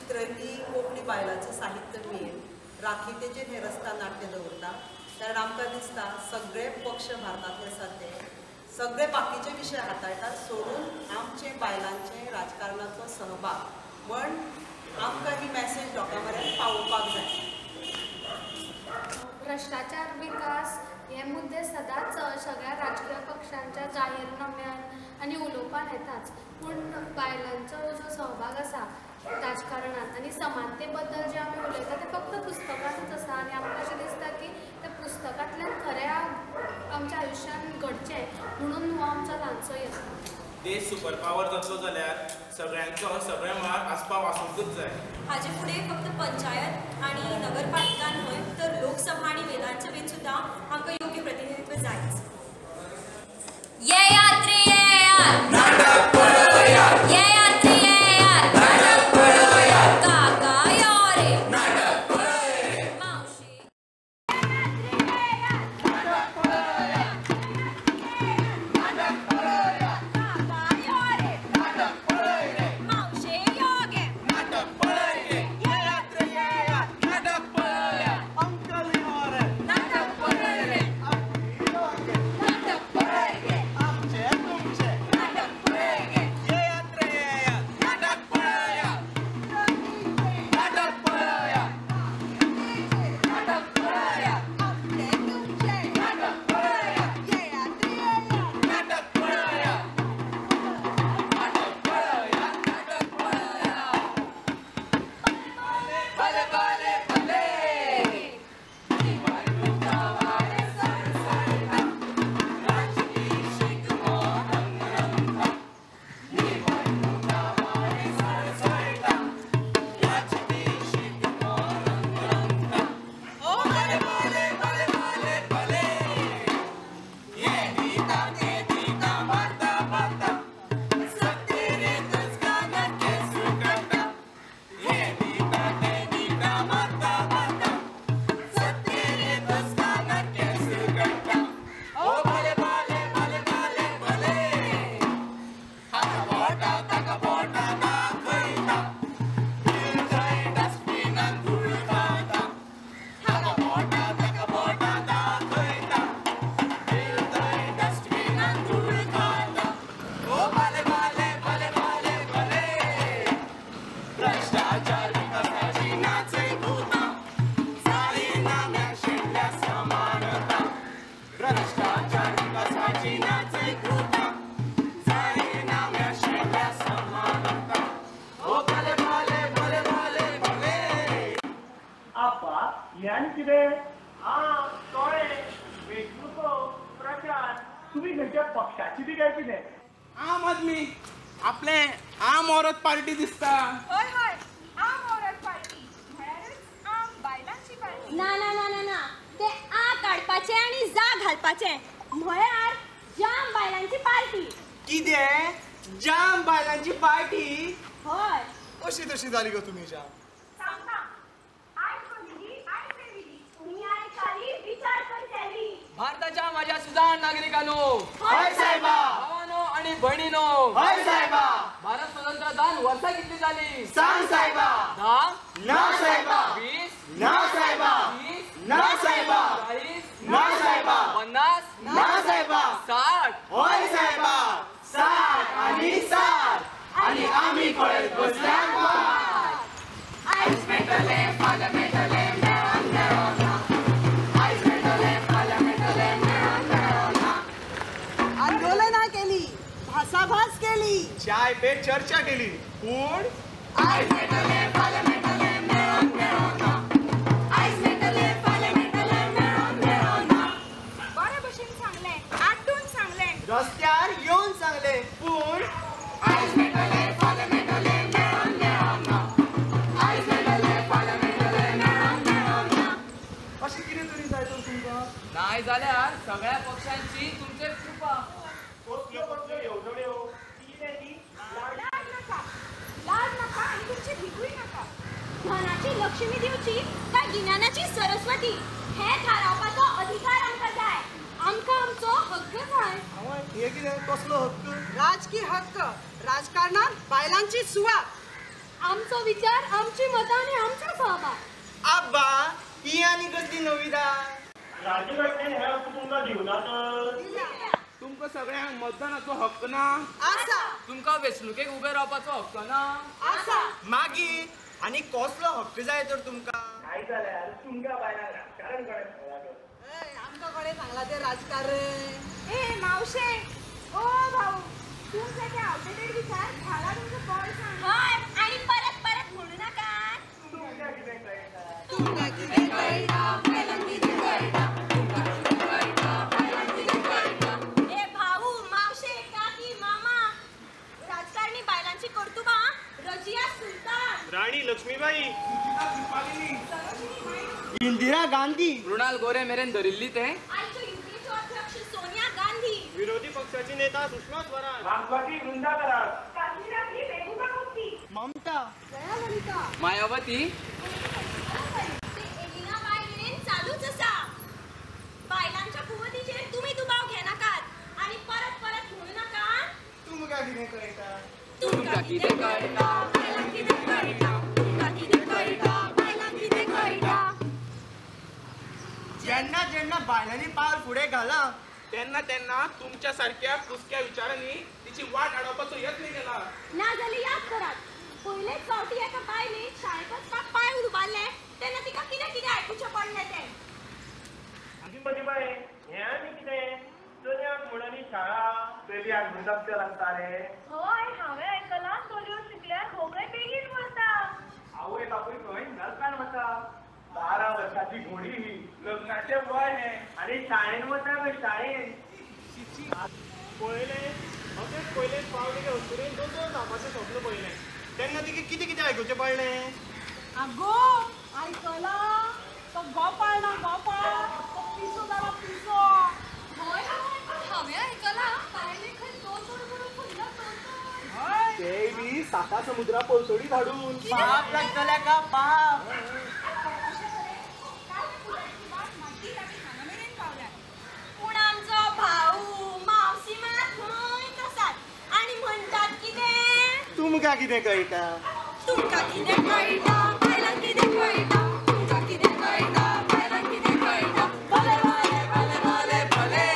चित्रही कोंकणी बायलांचें साहित्य मेळ राखीतेचेर हें रस्ता नाट्य दवरता, कारण आमकां दिसता सगळे पक्ष भारतांतले आसात ते सगळे बाकीचे विशय हाताळटात सोडून आमचे बायलांचे राजकारणाचो सहभाग म्हण आमकां ही मॅसेज लोकां मेरेन पावोवपाक जाय. भ्रष्टाचार, विकास हे मुद्दे सदांच सगळ्या राजकीय पक्षांच्या जाहीरनाम्यान आनी उलोवपान येताच, पूण बायलांचो जो सहभाग आसा राजकारणांत आनी समानते बद्दल जे आमी उलयता ते फक्त पुस्तकांतूच आसा आनी आमकां अशें दिसता की त्या पुस्तकांतल्यान खऱ्या आमच्या आयुश्यांत घडचें म्हणून हो आमचो ल्हानसो यत्न. देश सुपर पावर जातलो जाल्यार सगळ्यांचो सगळ्या मळार आस्पाव आसूंकच जाय. हाजे फुडें फक्त पंचायत आनी नगरपालिका न्हय तर लोकसभा आनी विधानसभेत सुद्दां आमकां योग्य प्रतिनिधित्व जायच. येयात रे येयात, नाटक पळयात, येयात रे येयात, नाटक पळयात, काका यो रे, नाटक पळय, मावशी. आम आदमी आपले आम औरत पार्टी दिसता. हय हय, आम औरत पार्टी म्हळ्यारच आम बायलांची पार्टी. ना ना ना ना ना, ते आ काडपाचें आनी जा घालपाचें म्हळ्यार जाम बायलांची पार्टी. कितें जाम बायलांची पार्टी? हय. अशी तशी जाली गो तुमी जाम. सांगता आयज पळयली आयज मेळिल्ली, तुमी आयकाली विचार करतली. भारताच्या माझ्या सुजाण नागरिकांनो, हय साहेबा, भावानो आणि बहिणीनो, हय साहेबा, भारत स्वतंत्र दान वर्षा कितली झाली सांग साहेबा. 10 ना साहेबा, 20 ना साहेबा, 30 ना साहेबा, 40 ना साहेबा, 50 ना साहेबा, 60 हय साहेबा, 60 आणि 7 आणि आम्ही पळत बसल्यात वाट. आयज मेळटले फाल्यां मेळटले मेळोन मेळोना, आयज मेळटले फाल्यां मेळटले मेळोन मेळोना. आंदोलनां केली, भासाभास केली, चाय पे चर्चा केली, पूण आयज मेळटले फाल्यां मेळटले मेळोन मेळोना, आयज मेळटले फाल्यां मेळटले मेळोन मेळोना. बरे भशेन सांगलें, आड्डून सांगलें, रस्त्यार येवन सांगले, पूण आयज मेळटले फाल्यां मेळटले मेळोन मेळोना, आयज मेळटले फाल्यां मेळटले मेळोन मेळोना. अशें कितें तरी जाय तर तुमकां? नाही जाल्यार सगळ्या पक्षांची तुमचेर कृपा. कसल्यो कसल्यो येवजण्यो कितें ती लाज नाका, लाज नाका आनी तुमची भिकूय नाका. धनाची लक्ष्मी दिवची काय गिन्यानाची सरस्वती हे थारावपाचो अधिकार आमकां जाय. आमकां आमचो हक्क जाय. हे कितें कसलो हक्क? राजकीय हक्क, राजकारणात बायलांची सुवात. आमचो विचार, आमची मतां आनी आमचो सहभाग. आब्बा, ही आनी कसली नविदाद? राज्यघटनेन हे हक्क तुमकां दिवना तर? तुमकां सगळ्यांक मतदानाचो हक्क ना? आसा. तुमकां वेंचणुकेक उबे रावपाचो हक्क ना? आसा. मागीर आनी कसलो हक्क जाय तर तुमकां? काय जाल्यार तुमकां बायलांक राजकारण कोणें सांगलां तर? आमकां कोणें सांगलां तें राजकारण? ए मावशे, ओ भाऊ, तुमचे ते आउटडेटेड विचार घाला तुमच्या बॉल्सान. हय, आनी परत परत म्हणू नाकात. तुमकां कितें कळटा? तुमकां कितें कळटा? बायलांक कितें कळटा? तुमकां कितें कळटा? बायलांक कितें कळटा? ए भाऊ, मावशे, काकी, मामा, राजकारणी बायलांची कर्तुबां रजिया सुलतान, राणी लक्ष्मीबाई, इंदिरा गांधी, मृणाल गोरे मेरेन धरिल्ली ते, आयच्यो युपीएच्यो अध्यक्ष सोनिया गांधी, विरोधी पक्षाची नेता सुषमा स्वराज, मार्क्सवादी वृंदा करात, काश्मीरातली मेहबूबा मुफ्ती, ममता, मायावती, ते एलिना बाय मेरेन चालूच आसा. बायलांच्या कुवतीचेर तुमी दुबाव घेनाकात आनी परत परत म्हणू नाकात. तुमकां कितें कळटा? तुमकां कितें कळटा? बायलांक कितें कळटा? तुमकां कितें कळटा? बायलांक कितें कळटा? जेन्ना जेन्ना बायलांनी पावल फुडें घालां तेन्ना तेन्ना तुमच्या सारक्या कुसक्या विचारांनी तिची वाट अडोवपाचो यत्न केला. ना जाल्यार याद करात, पयलेच फावटी एका बायलेन शाळेक वचपाक पांय उबारले तेन्ना तिका कितें कितें आयकुचें पडलें तें. आगी म्हजी बाय, हें आनी कितें? चलयांक म्हूण आनी शाळा, चलयांक म्हूण जपचें लागता रे. हय, हांवें आयकलां चलयो शिकल्यार घोवय बेगीन मरता. आवय बापूय खंय नरकान वता. 12 वर्साची घोडी ही, लग्नाचें वय हें, आनी शाळेन वता खंय शाळेन. पळयलें, अशेंच पयलेच फावट एके अस्तुरेन दोतोर जावपाचें स्वप्न पळयलें तेन्ना तिका कितें कितें आयकुचें पडलें. आगो, आयकलां तो गोपाळ ना गोपाळ, तो पिसो जाला पिसो. हय हय, हांवें आयकलां बायलेक खंय दोतोर म्हणून फुडलो दोतोर. ते बी साता समुद्रा पलतडी धाडून. पाप लागतल्या का पाप? पूण आमचो भाऊ, मावशी मात थंयच आसात आनी म्हणटात कितें? तुमकां कितें कळटा? तुमकां कितें कळटा? बायलांक कितें कळटा? तुमकां कितें कळटा? बायलांक कितें कळटा? भले भले भले भले भले.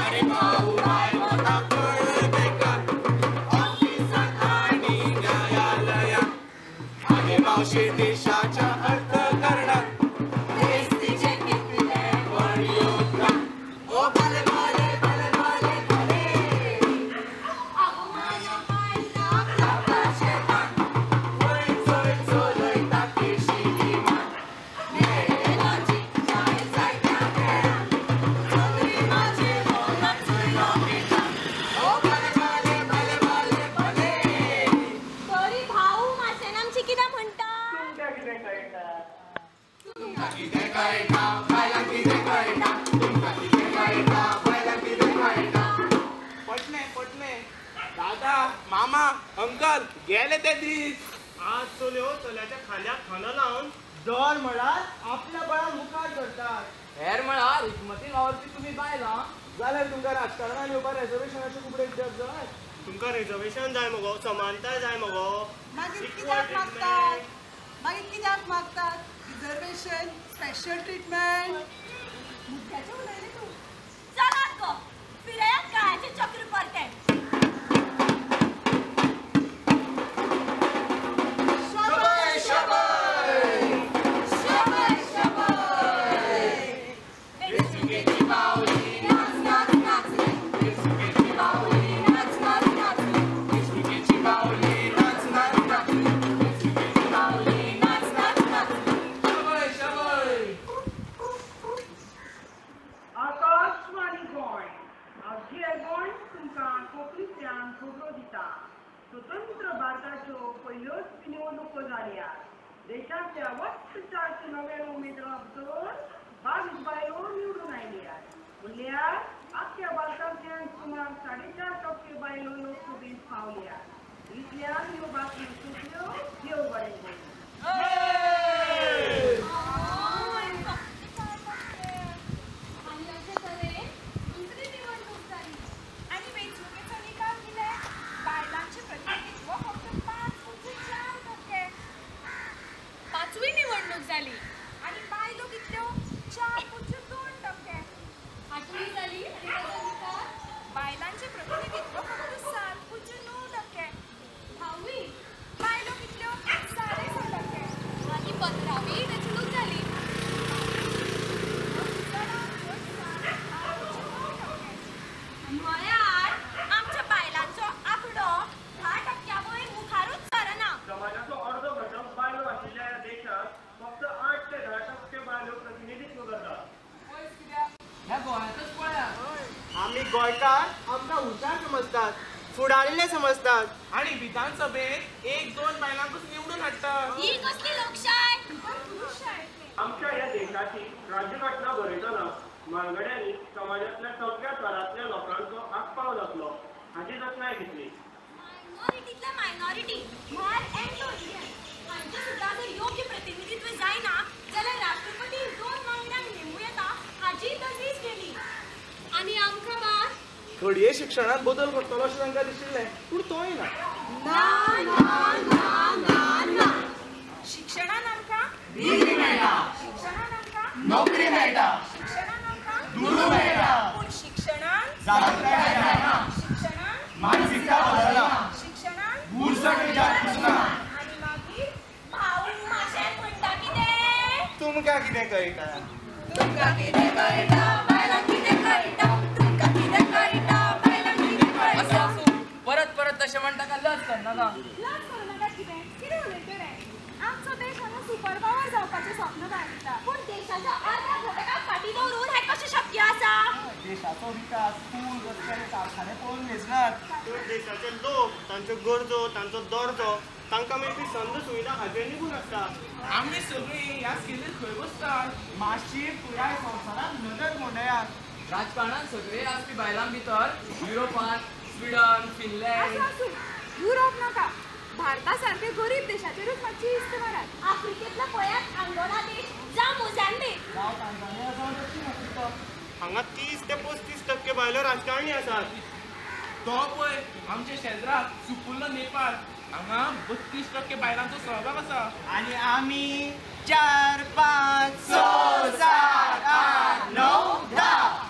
अरे भाऊ बाय वता खंय बेकार, ऑफिसांत आनी न्यायालयांत, आनी मावशी देशाच्या अर्थकारणांत, देस्तीचे कितले व्हड योगदान. ओ भले भले भले भले भले. आगो माझ्या बायलाक लावता शेतान, वयर चोय चलयता केशी विमान, मेळ्ळेलाची जाय जायत्या वेळान, चंद्रिमाचे मोगाचो रॉकेटान. ओ भले भले भले भले भले. तरी भाऊ माशेन आमची कितें म्हणटा? तुमकां कितें कळटा? तुमकां कितें कळटा? बायलांक कितें कळटा? तुमकां कितें कळटा? बायलांक कितें कळटा? पटलें पटलें. दादा, मामा, अंकल गेले ते दीस. आज चलयो चल्याच्या खांद्याक खांदो लावन दर म्हळ्यार आपल्या बळान मुखार करतात. हेर म्हळ्यार हिकमतीन वावुरपी तुमी बायलां. जाल्यार तुमकां राजकारणान येवपाक रेजर्वेशनाचे कुपडे कित्याक जाय? तुमकां रिजर्वेशन जाय मगो, समानताय जाय मगो. मागीर कित्याक मागतात? मागीर कित्याक मागतात रिजर्वेशन, स्पेशल ट्रिटमेंट? मुद्द्याचें उलयलें तूं. चलात गो, फिरयात काळाचें चक्र परतें. शबै शबै शबै शबै. वेंचणुकेची बावली नाच नाच नाचली, वेंचणुकेची बावली नाच नाच नाचली, वेंचणुकेची बावली नाच नाच नाचली, वेंचणुकेची बावली नाच नाच नाचली. शबै शबै. आकाशवाणी गोंय, आमचे गोंय तुमकां कोंकणींतल्यान खबरो दिता. स्वतंत्र भारताच्यो पयल्योच निवडणुको जाल्यात. देशांतल्या वट्ट 499 उमेदवार भितर 22 बायलो निवडून आयल्यात. म्हणल्यार आख्ख्या भारतांतल्यान सुमार 4.5% बायलो लोकसभेंत पावल्यात. इतल्यान ह्यो बातम्यो सोंपल्यो. देव बरें करूं. आनी अशे तरेन दुसरी निवडणूक जाली. आनी वेंचणुकेचो निकाल कितें? बायलांचें प्रतिनिधित्व फक्त 5% गोंयकार आमकां हुशार समजतात, फुडारिल्ले समजतात आनी विधानसभेत एक दोन बायलांकूच निवडून हाडटा. ही कसली लोकशाय? आमच्या ह्या देशाची राज्यघटना बरयतना म्हालगड्यांनी समाजांतल्या सगळ्या थरांतल्या लोकांचो आस्पाव जातलो हाची जतनाय घेतली. मायनॉरिटीतल्या मायनॉरिटी म्हळ्यार एंग्लो इंडियन हांचें सुद्दां जर योग्य प्रतिनिधित्व जायना जाल्यार राष्ट्रपती दोन वांगड्यांक नेमूं येता हाचीय तजवीज केली. आनी आमकां मात घडये शिक्षणांत बदल करतलो अशें तांकां दिशिल्लें, पूण तोय ना. ना ना ना ना ना. शिक्षणान आमकां डिग्री मेळटा, शिक्षणान आमकां नोकरी मेळटा, शिक्षणान आमकां दुडू मेळटा, पूण शिक्षणान जागृताय जायना, शिक्षणान मानसिकता बदलना, शिक्षणान बुरसट विचार कुसना. आनी मागीर भाऊ माशें म्हणटा कितें? तुमकां कितें कळटा? तुमकां कितें कळटा? बायलांक कितें कळटा? तुमकां कितें कळटा? बायलांक कितें कळटा? परत परत तशें म्हणटा का लज करनाका. लज करूं नाका. कितें कितें उलयता रे? आमचो देश हांगा सुपर पावर जावपाचें स्वप्न दाखयता, पूण देशाच्या अर्द्या घटकाक फाटीं दवरून हें कशें शक्य आसा? देशाचो विकास पूल, रस्ते आनी कारखाने पळोवन मेजनात, तर देशाचे लोक, तांच्यो गरजो, तांचो दर्जो, तांकां मेळपी संद सुविधा हाचेर निगून आसता. आमी सगळीं ह्या स्किलीर खंय बसतात? मातशी पुराय संवसारांत नदर भोंवडायात. राजकारणांत सगळे आसपी बायलां भितर युरोपांत स्विडन, फिनलँड, आसूं, युरोप नाका, भारता सारके गरीब देशाचेरूच मातशी इस्त मारात. आफ्रिकेंतलो पळयात अंगोला देश जावं मोझांबीक, जावं तांजानिया, जावं दक्षीण आफ्रिका, हांगा 30 ते 35% बायलो राजकारणी आसात. तो पळय आमच्या शेजराक सुपुल्लो नेपाळ, हांगा 32% बायलांचो सहभाग आसा. आनी आमी 4, 5, 6, 7, 8, 9, 10.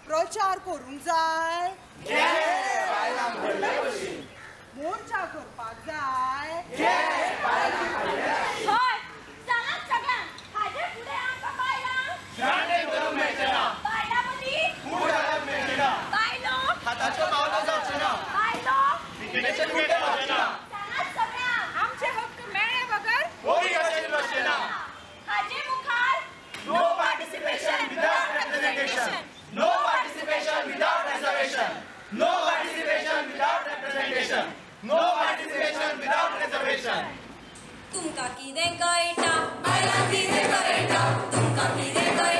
प्रचार करूंक जाय, मोर्चा करपाक जाय. हय, सांगात सगळ्यांक हाजे फुडें आमकां बायलां बायलां मदीं बायलो बायलो सांगात सगळ्यांक आमचे हक्क मेळ्ळे बगर हाजे मुखार No participation without representation. No participation without reservation. No participation without representation. No participation without reservation. तुमकां कितें कळटा? बायलांक कितें कळटा? तुमकां कितें कळटा?